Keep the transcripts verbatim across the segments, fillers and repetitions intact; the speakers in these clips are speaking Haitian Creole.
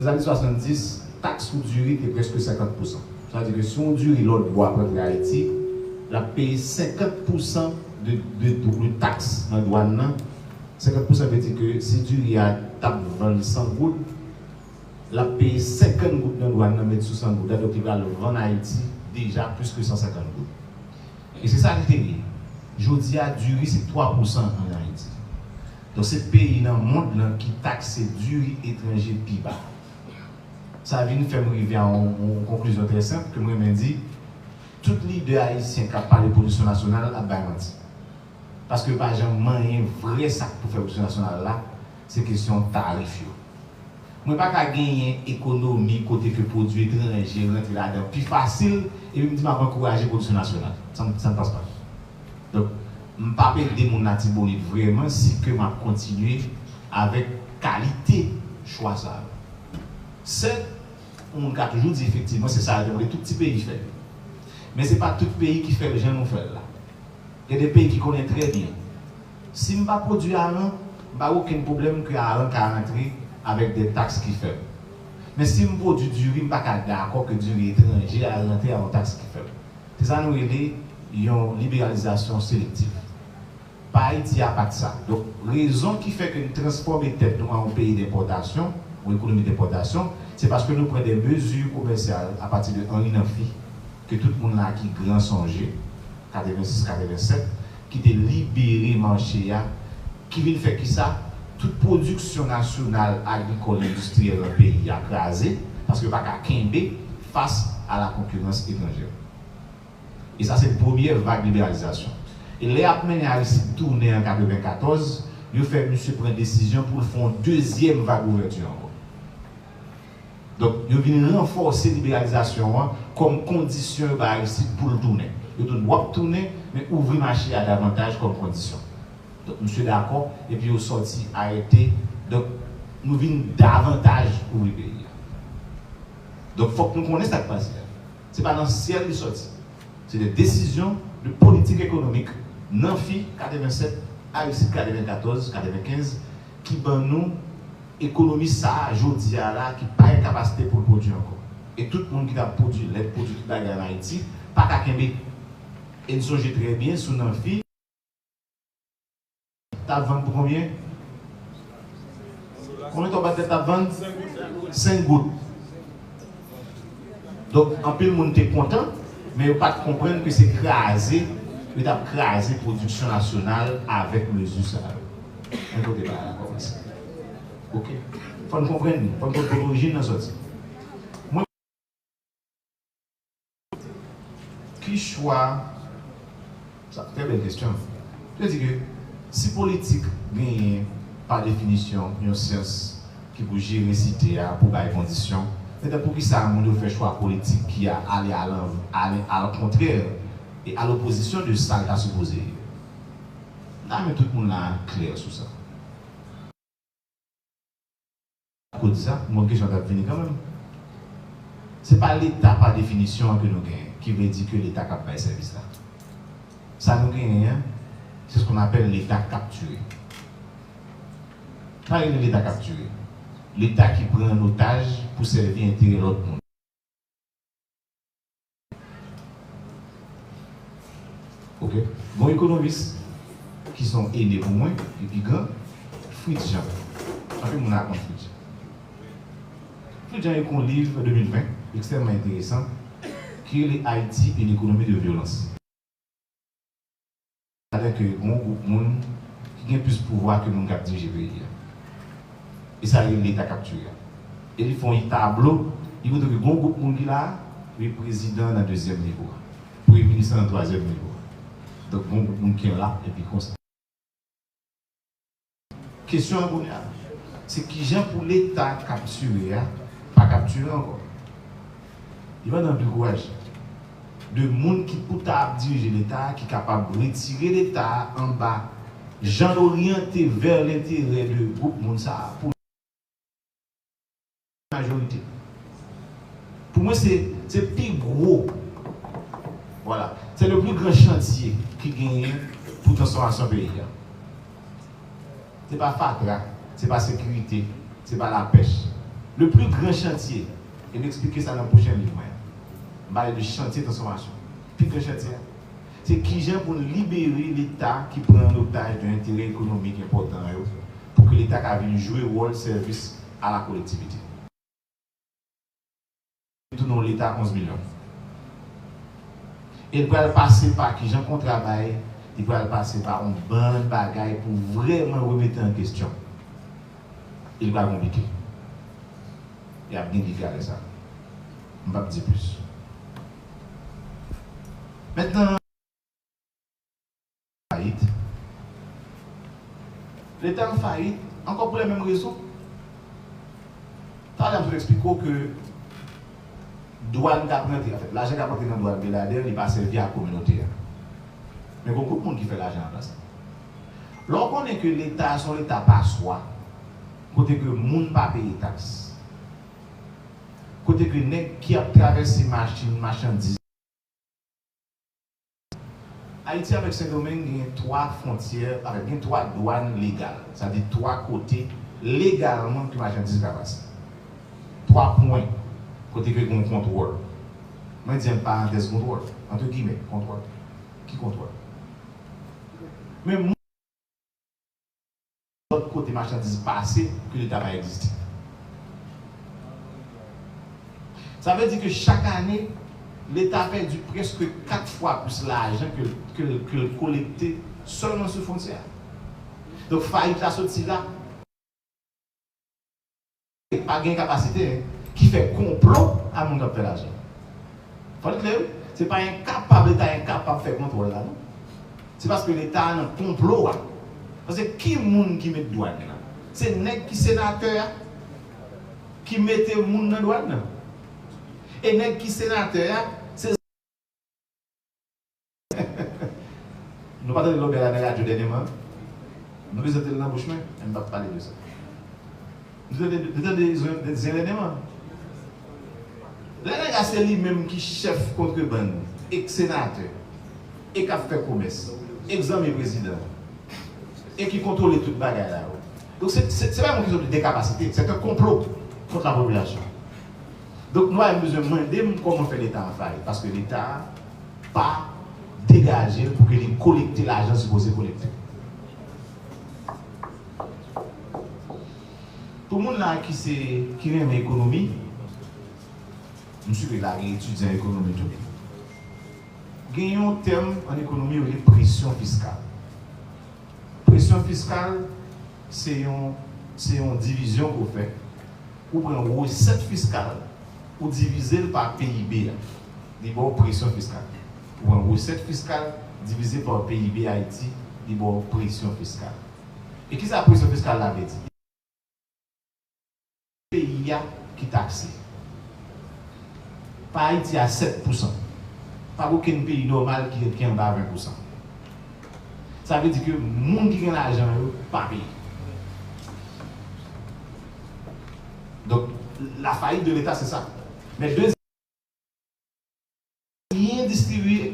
Nan zane swasanndis, taks sou diri te prèske senkant pousan. Sa vle di ke si yon diri lòt bò ap rantre Ayiti, l ap peye senkant pousan de, de, de taks nan dwàn nan. Senkant pousan vle di ke si diri a t ap vann san goud, l ap peye senkant goud nan dwàn nan, met sou san goud la, donk li pral vann Ayiti deja plis ke san senkant goud. E se sa li te ye. Jodi a, diri se twa pousan ann Ayiti. Donk, se peyi nan mond lan ki takse diri etranje pi ba. Sa vin fè m rive a yon, yon konklizyon trè senp ke m renmen di, tout lidè ayisyen k ap pale pwodiksyon nasyonal ap bay manti. Paske pa janm manyen vrè sa k pou fè pwodiksyon nasyonal la, se kesyon tarif yo. Mwen pa ka genyen ekonomi kote ke pwodui etranje rantre ladan pi fasil, epi m di m ap ankouraje pwodiksyon nasyonal. Sa n, sa n pas pa. Donk, m p ap ede moun Latibonit vrèman si ke m ap kontinye avèk kalite chwa sa yo. Sèt, yon moun ka toujou di efektivman se sa yo te mande tout ti peyi fè. Men se pa tout peyi ki fè l jan nou fè l la. Gen de peyi ki konnen trè byen. Si m pa pwodui aran, m pa gen okenn pwoblèm ke aran ka rantre avèk de taks ki fèb. Men si m pwodui diri, m pa ka dakò ke diri etranje a rantre a yon taks ki fèb. Se sa nou rele yon liberalizasyon selektif. Pa Ayiti a pa t sa. Donk, rezon ki fè ke n transfòme tèt nou an yon peyi denpòtasyon, yon ekonomi denpòtasyon, se paske nou pran de mezi komèsyal apati de Henri Namphy, ke tout moun la ki gran sonje, katrevensis katrevennsèt, ki te libere mache a, ki vin fè kisa? Tout pwodiksyon nasyonal agrikòl endistriyèl nan peyi a kraze, paske yo pa ka kenbe fas a la konkirans etranjè. E sa se premyè vag liberalizasyon. E lè y ap mennen Aristide tounen an katrevenkatòz, yo fè misye pran desizyon pou l fè yon dezyèm vag ouvèti ankò. Donk, yo vin ranfòse liberalizasyon an kòm kondisyon yo bay Aristide pou l tounen. Yo di w ap tounen, men ouvri mache a davantaj kòm kondisyon. Donk, misye dakò, epi yo sòti arete. Donk, nou vin davantaj ouvri peyi a. Donk, fòk nou konnen sa k pase a. Se pa nan syèl li sòti. Se de desizyon de politik ekonomik Namphy katrevennsèt, Aristide katrevenkatòz, katrevenkenz, ki ban nou ekonomi sa a, jodi a la, ki pa gen kapasite pou l pwodui ankò. E tout moun ki t ap pwodui lèt, pwodui tout bagay ann Ayiti, pa ka kenbe. E n sonje trè byen sou Namphy t ap vann pou konbyen? Konbyen twa bat tèt t ap vann? Senk goud. Donk, anpil moun te kontan, men yo pa t konprann ke se kraze, yo t ap kraze pwodiksyon nasyonal avèk mezi sa yo. Men kote bagay la kòmanse. Oke. Fò n konprann li, fò n konn kote orijin nan sòti. Mwen, ki chwa, sa, trè bèl kesyon. Sa vle di ke si politik genyen, pa definisyon, yon syans ki pou jere site a, pou bay kondisyon, men poukisa moun yo fè chwa politik ki a, ale a lan-, ale alkontrè e alopozisyon de sa l ta sipoze ye? M ta renmen tout moun la klè sou sa. Kote sa, m konn kesyon an t ap vini kanmenm. Se pa Leta pa definisyon an ke nou genyen, ki vle di ke Leta k ap bay sèvis la. Sa nou genyen an, c'est ce qu'on appelle Leta kaptire. Sa rele Leta kaptire. Leta ki pran an otaj pou sèvi enterè lòt moun. Ok? Gon ekonomis ki se yon ene pou mwen, li pi gran, Fritz Jean. Anpil moun la konn Fritz Jean. Fritz Jean ekri yon liv an de mil ven, ekstrèmman enteresan, ki rele Haïti, une économie de violence. Sètadi ke gon gwoup moun ki gen plis pouvwa ke moun k ap dirije peyi a. E sa rele Leta kaptire a. E li fè yon tablo, li montre ke gon gwoup moun ki la a, wi, prezidan nan dezyèm nivo a, premye minis nan twazyèm nivo a. Donk, gon gwoup moun ki la, epi konsa. Kesyon an kounye a, se kijan pou Leta kaptire a pa kaptire ankò. Li pa nan pi kouraje. De moun ki pou ta ap dirije Leta a, ki kapab retire Leta a anba jan l oryante vè lenterè de gwoup moun sa a pou majorite. Pou mwen, se, se pi gwo, vwala, se le pli gran chantye ki genyen pou transfòmasyon peyi a. Se pa fatra, se pa sekirite, se pa lapèch. Le plus grand chantier, e m eksplike sa nan pwochen liv mwen an. M pale de chantye transfòmasyon. Pi gran chantye a, se kijan pou n libere Leta ki pran an otaj de enterè ekonomik enpòtan yo, pou ke Leta ka vin jwe wòl sèvis a la kolektivite. Tounen yon Leta onz milyon. E l pral pase pa kijan kontra bay, li pral pase pa yon bann bagay pou vrèman remete an kesyon. E li pral konplike. Y ap gen dega lè sa. M p ap di plis. Mentnan, fayit. Leta an fayit, ankò pou lè menm rezon. Talè m sot eksplike w ke dwàn k ap rantre, anfèt, lajan k ap rantre nan dwàn Beladè, li pa sèvi a kominote a. Men gon gwoup moun ki fè lajan anba sa. Lè w konnen ke Leta se yon Leta paswa, kote ke moun pa peye taks, kote ke nèg ki ap travèse machin, machandiz, Ayiti avèk Sendomeng gen twa fwontyè, avèk gen twa dwàn legal, sa di twa kote legalman ke machandiz ka pase. Twa pwen kote ke gen kontwòl. Mwen di an parantèz kontwòl, antre gimè, kontwòl. Ki kontwòl? Men lòt kote machandiz pase ke Leta pa egziste. Sa vle di ke chak ane, Leta pèdi prèske kat fwa plis lajan ke, ke, ke l kolekte sèlman sou fwontyè a. Donk, fayit la soti la. Pa gen kapasite, ki fè konplo a moun k ap fè lajan. Fò n klè, wi. Se pa enkapab, Leta enkapab fè kontwòl la, non. Se paske Leta nan konplo a. Paske ki moun ki met dwàn nan? Se nèg ki senatè a ki mete moun nan dwàn nan. E nèg ki senatè a, se Nou pa tande lòbèy la nan radyo dènyèman? Nou bezwen tande l nan bouch mwen, men m p ap pale de sa. Nou tande, nou tande zen dènyèman? Lè nèg la se li menm ki chèf kontrebann, e k senatè, e k ap fè komès, e k zanmi prezidan, e ki kontwole tout bagay la yo. Donk, se, se, se pa yon kesyon de dekapasite, c'est un complot contre la population. Donk, nou pa menm bezwen mande m kòman fè Leta an fayit, paske Leta pa degaje l pou ke li kolekte lajan sipoze kolekte. Pou moun la ki se, ki renmen ekonomi, m si ke la gen etidyan ekonomi tou. Gen yon tèm an ekonomi yo rele presyon fiskal. Presyon fiskal, se yon, se yon divizyon ke w fè. Ou pran resèt fiskal, ou divize l pa P I B a, li ba w presyon fiskal. Ou pran resèt fiskal, divize pa P I B Ayiti, li ba w presyon fiskal. E kisa presyon fiskal la vle di? Peyi a ki takse. Pa Ayiti a sèt pousan. Pa gen okenn peyi nòmal ki, ki anba ven pousan. Sa vle di ke moun ki gen lajan yo pa peye. Donk, la fayit de Leta, se sa. Men dezyèm, byen distribiye.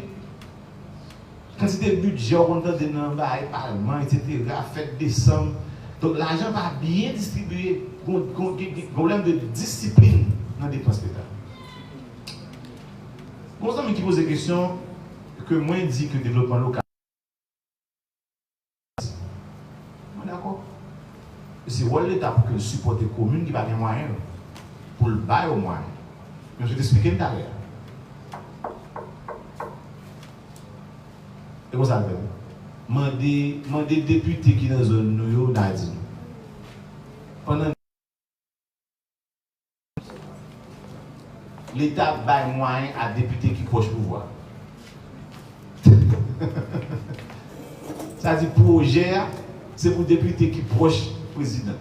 Kantite bidjè w konn tande nan bagay palman, etsetera, fèt desanm. Donk, lajan pa byen distribiye. Gon, gon, gen, gen pwoblèm de disiplin nan depans Leta. Gon zanmi ki poze kesyon ke mwen di ke devlopman lokal. Mwen dakò. E se wòl Leta pou ke l sipòte komin ki pa gen mwayen yo, pou l ba yo mwayen. Men m sot eksplike n talè a. E konsa l fèt. Mande, mande depite ki nan zòn nou yo, n a di nou. Pandan Leta bay mwayen a depite ki pwòch pouvwa. Sa di pwojè a, se pou depite ki pwòch prezidan.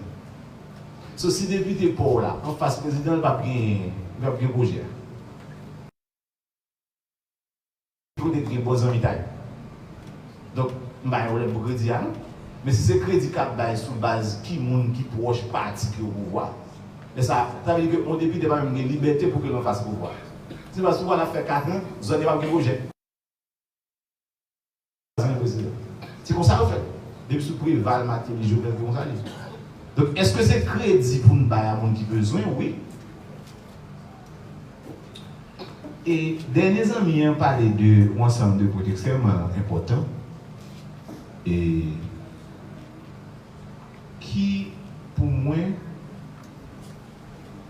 So, si depite pa w la anfas prezidan, li p ap gen, li p ap gen pwojè a. Kote gen bon zanmitay. Donk, m pa gen pwoblèm pou kredi a, non. Men si se kredi k ap bay sou baz ki moun ki pwòch pati ki o pouvwa, lè sa, sa vle di ke yon depite pa menm gen libète pou ke l anfas pouvwa. Si l anfas pouvwa, l ap fè kat an, zòn yo p ap gen pwojè. Se konsa yo fèt. Depi sou Preval, Martelly, Jovenel, se konsa l ye. Donk, èske se kredi pou n bay a moun ki bezwen? Wi. E dènye zanmi an pale de yon ansanm de pwen ki ekstrèmman enpòtan e ki, pou mwen,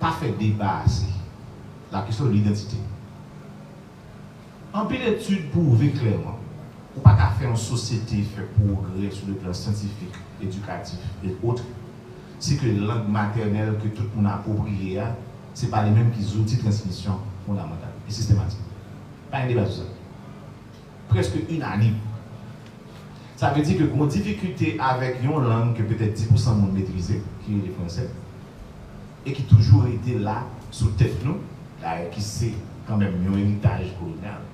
pa fè deba ase. La kesyon de lidantite. Anpil etid pwouve klèman, ou pa ka fè yon sosyete fè pwogrè sou le plan syantifik, edikatif e ot, si ke lang matènèl ke tout moun apwopriye a, se pa li menm ki zouti transmisyon fondamantal e sistematik. Pa gen deba sou sa. Prèske inanim. Sa vle di ke gon difikilte avèk yon lang ke petèt dis pousan moun metrize, ki rele fransè, e ki toujou rete la sou tèt nou, dayè ki se kanmenm yon eritaj kolonyal.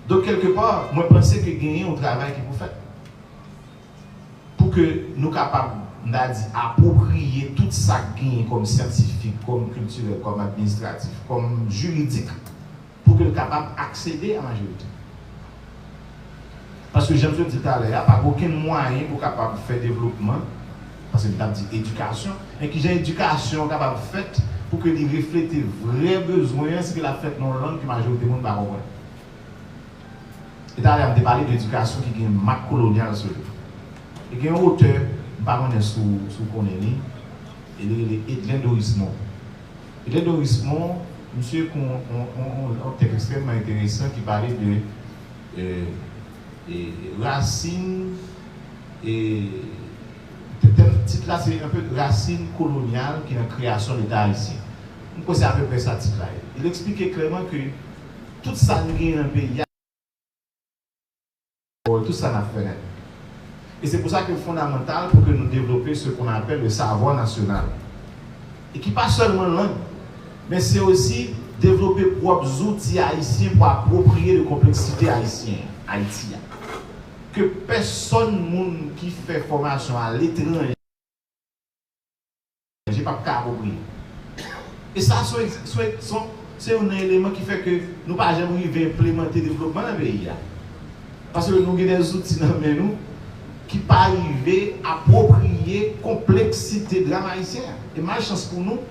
Donk, kèlkepa, mwen panse ke genyen yon travay ki pou fèt pou ke nou kapab, m ta di, apwopriye tout sa k genyen kòm syantifik, kòm kiltirèl, kòm administratif, kòm jiridik, pou ke l kapab aksede a majorite. Paske, jan m sot di talè a, pa gen okenn mwayen pou w kapab fè devlopman, paske m t ap di edikasyon, men kijan edikasyon kapab fèt pou ke li reflete vrè bezwen an, si ke l ap fèt nan yon lang ke majorite moun pa konprann? E talè a, m te pale de edikasyon ki gen mak kolonyal sou li. E gen yon otè, m pa konnen si w, si w konnen li, e li rele Edlen Dorismond. Edlen Dorismond, misye gen yon, yon, yon, yon, yon tèks ekstrèmman enteresan ki pale de, e, e, rasin, e, tèm, tit la se un peu rasin kolonyal ki nan kreyasyon Leta ayisyen. M kwè se apeprè sa tit la ye. E l eksplike klèman ke tout sa n gen nan peyi a, tout sa n ap fè nèt. E se pou sa ke fondamantal pou ke nou devlope ce qu'on appelle le savoir national. E ki pa sèlman lang, men se osi devlope pwòp zouti ayisyen pou apwopriye de konpleksite ayisyen, Ayiti a. Ke pèsòn moun ki fè fòmasyon aletranje p ap ka apwopriye. E sa, se yon, se yon, se yon, se youn nan eleman ki fè ke nou pa janm rive enplemante devlopman nan peyi a. Paske nou gen de zouti nan men nou ki pa rive apwopriye konpleksite dram ayisyen an. E malchans pou nou,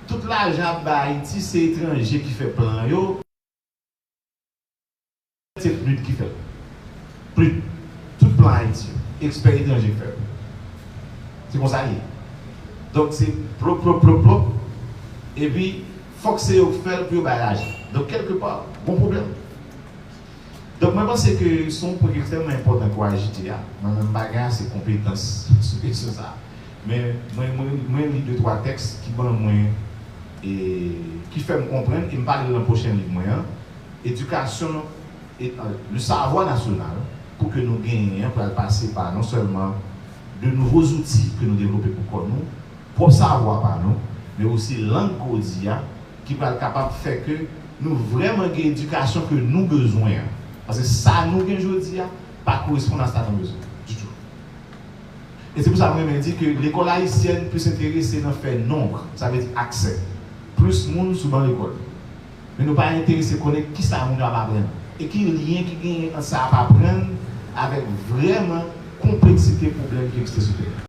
tout lajan ap bay Ayiti, se etranje ki fè plan yo. Se PNUD ki fè l. PNUD. Tout plan Ayiti yo, ekspè etranje k fè l. Se konsa l ye. Donk, se plop, plop, plop, plop. Epi, fòk se yo k fè l pou yo bay lajan. Donk, kèlkepa, gon pwoblèm. Donk, mwen panse ke se yon pwen ki ekstrèmman enpòtan ke w ajite a. Mwen menm, m pa gen ase konpetans sou kesyon sa a. Men, mwen, mwen, mwen li de twa tèks ki ban mwen, e, ki fè m konprann, e m pale nan pwochen liv mwen an, edikasyon, e, euh, le savoir national, pou ke nou genyen an, pral pase pa non sèlman de nouvo zouti ke nou devlope pou kò nou, pwòp savwa pa nou, men osi lang ke w di a, ki pral kapab fè ke nou vrèman gen edikasyon ke nou bezwen an. Paske sa nou gen jodi a, pa koresponn a sa nou bezwen, ditou. E se pou sa mwen renmen di ke lekòl ayisyèn plis enterese nan fè nonb, sa vle di aksè. Plis moun sou ban lekòl. Men nou pa enterese konnen kisa moun yo ap aprann. E ki lyen ki genyen ant sa ap aprann avèk vrèman konpleksite pwoblèm ki egziste sou teren.